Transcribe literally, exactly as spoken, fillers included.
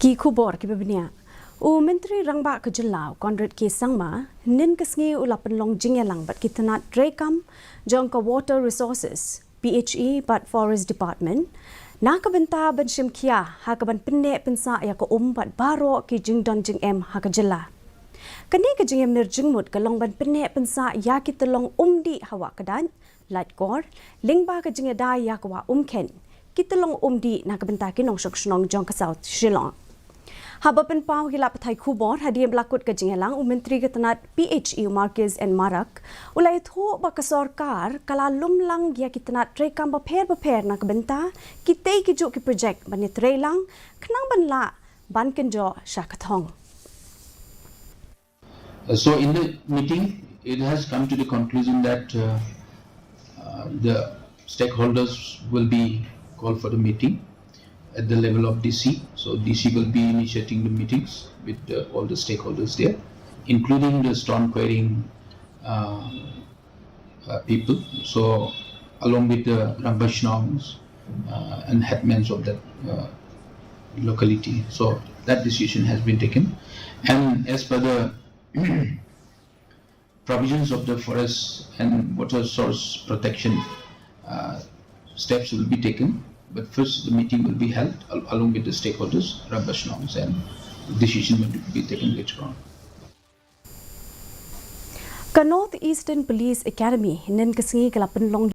Ki khubor kiba bniah. U Myntri Rangbah ka Jylla, Conrad K Sangma, hynnin ka sngi u la pynlong jingïalang bad ki tnat treikam jong ka Water Resources, P H E bad Forest Department, na ka bynta ban shim khia ha kaban pynneh pynsah ïa ka um bad baroh ki jingdon jingem ha ka jylla. Kane ka jingïamir jingmut ka long ban pynneh pynsah ïa ki tyllong umdih ha Wah Kdaid, Laitkor, lyngba ka jingïada ïa ka Wah Umkhein, ki tyllong umdih na ka bynta ki nongshong shnong jong ka South Shillong. Haba pynpaw ha ki lad pathai khubor hadien ba la kut ka jingïalang, u Myntri ka tnat P H E, u Marcuise N Marak, u la ïathuh ba ka sorkar ka la lumlang ïa ki tnat treikam bapher bapher na ka bynta kitei kijuh ki projek ban ïatreilang khnang ban lah ban kynjoh sha ka thong. Uh, so in the meeting, it has come to the conclusion that uh, uh, the stakeholders will be called for the meeting at the level of D C. So D C will be initiating the meetings with the, all the stakeholders there, including the stone quarrying uh, uh, people. So along with the Rangbah Shnongs uh, and headmen of that uh, locality. So that decision has been taken. And as per the provisions of the forest and water source protection, uh, steps will be taken. But first, the meeting will be held al- along with the stakeholders, Rangbah Shnongs, and decision will be taken later on. Ka North Eastern Police Academy hynnin ka sngi ka la pynlong